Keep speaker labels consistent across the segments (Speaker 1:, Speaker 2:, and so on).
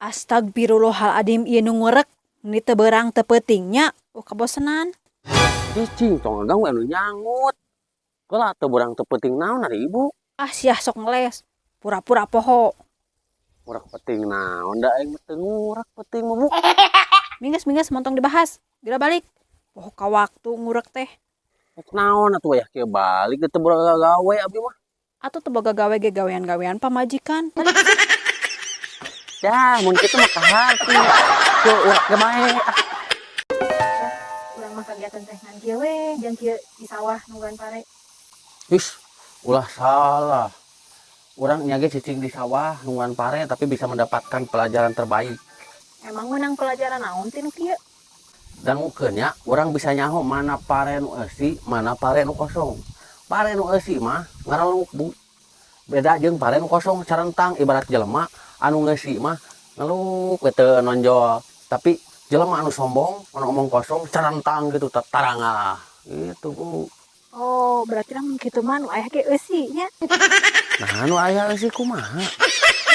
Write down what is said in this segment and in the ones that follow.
Speaker 1: Astagfirullahaladzim, ieu nu ngurek ni teu beurang teu peuting nya, oh kabosenan.
Speaker 2: Cicing, tong ngaganggu anu nyangut. Kelah teu beurang teu peuting naon ari ibu?
Speaker 1: Ah, sia sok ngeles, pura-pura poho.
Speaker 2: Ngurak peuting naon da aing mah teu ngurak peuting mah, Bu.
Speaker 1: Mingges mingges, montong dibahas, geura balik. Poho ka waktu ngurek teh.
Speaker 2: Rek naon atuh wayah kieu balik teu boga gawe abdi mah.
Speaker 1: Atuh teu boga gawe ge gawean-gawean pamajikan. Balik.
Speaker 2: Dah, mun kitu mah kaharti. Kieu urak ge bae ah.
Speaker 1: Urang mah kagiatan teh ngan kieu we, jang kieu di sawah nungguan pare.
Speaker 2: His, ulah salah. Urang nya ge cicing di sawah nungguan pare, tapi bisa mendapatkan pelajaran terbaik.
Speaker 1: Emang menang pelajaran naon ti nu kieu?
Speaker 2: Dangukeun nya, urang bisa nyaho mana pare nu eusi, mana pare nu kosong. Pare nu eusi mah ngareluk, Bu. Beda jeung pare nu kosong carentang, ibarat jelema anu ngeusi mah ngeluk we teu nonjol. Tapi jelema anu sombong, anu omong kosong carentang gitu tatarangah. Gitu, Bu.
Speaker 1: Oh, berarti lamun kitu mah nu aya ge eusi nya.
Speaker 2: Nah, anu aya eusi kumaha?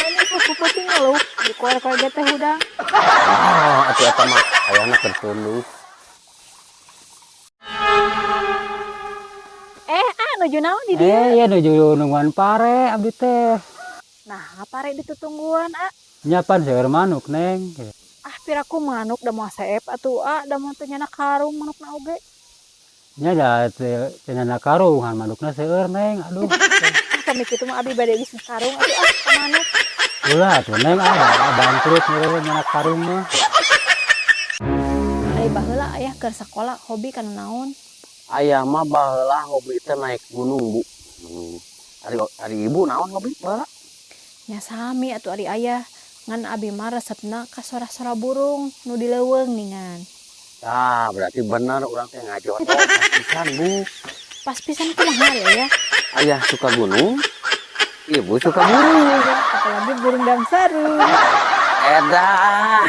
Speaker 1: Ini suku peuting ngeluh, di koer-koer ge teh hudang.
Speaker 2: Ah, atuh eta mah ayana keur tunduh.
Speaker 1: Eh, ah, nuju naon di dieu?
Speaker 3: Eh, ya nuju nungguan pare abdi teh.
Speaker 1: Nah, pare ditutungguan, ah.
Speaker 3: Nya pan seueur manuk, Neng.
Speaker 1: Ah, piraku manuk da moal seep atuh, ah, da moal teu nyana karung manukna oge.
Speaker 3: Nya da teu nyana karung, ngan manukna seueur, Neng. Aduh.
Speaker 1: Ah, pami kitu mah abi bade bisnis karung atuh ah ka manuk.
Speaker 3: Ulah atuh, Neng, ah, da bangkrut meureun nyana karung mah.
Speaker 1: Ari baheula ayah keur sakola hobi kana naon?
Speaker 2: Ayah mah baheula hobi teh naik gunung, Bu. Ari ari ibu naon hobi baheula?
Speaker 1: Nya sami atuh ari ayah, ngan abi mah resepna ka sora-sora burung nu di leuweung ningan.
Speaker 2: Ah, berarti bener urang teh ngajodoh pas pisan, Bu.
Speaker 1: Pas pisan kumaha ari ayah?
Speaker 2: Ayah suka gunung, ibu suka burung.
Speaker 1: Apalagi burung damsaru.
Speaker 2: Edan.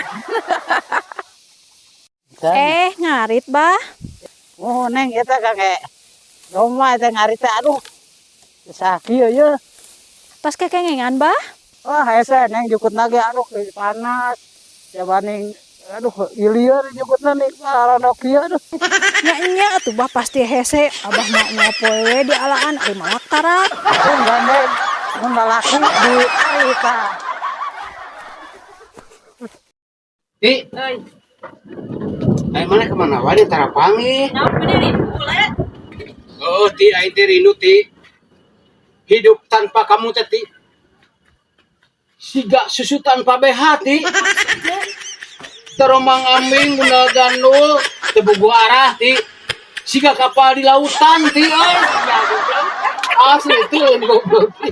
Speaker 1: Eh, ngarit, Bah.
Speaker 4: Oh, Neng, eta kangge domba eta ngarit teh, aduh. Sakieu ye.
Speaker 1: Tos kekengengan, Bah?
Speaker 4: Wah, hese, Neng, jukutna ge aduh panas. Ya baning aduh ilieur jukutna nih parondok kieu, aduh.
Speaker 1: Nya nya atuh, Bah, pasti hese. Abah mah moal poe we dialaan ari malak tarak.
Speaker 4: Atuh gandeng mun lalaki di arit tah.
Speaker 2: Ti. Ai mana kemana wae tara panggih?
Speaker 5: Oh, Ti, aing teh rindu, Ti. Hidup tanpa kamu teh, Ti. Siga susu tanpa BH, Ti. Terombang ambing, gundal gandul, teu boga arah, Ti. Siga kapal di lautan, Ti, euy. Asli itu goblok, Ti.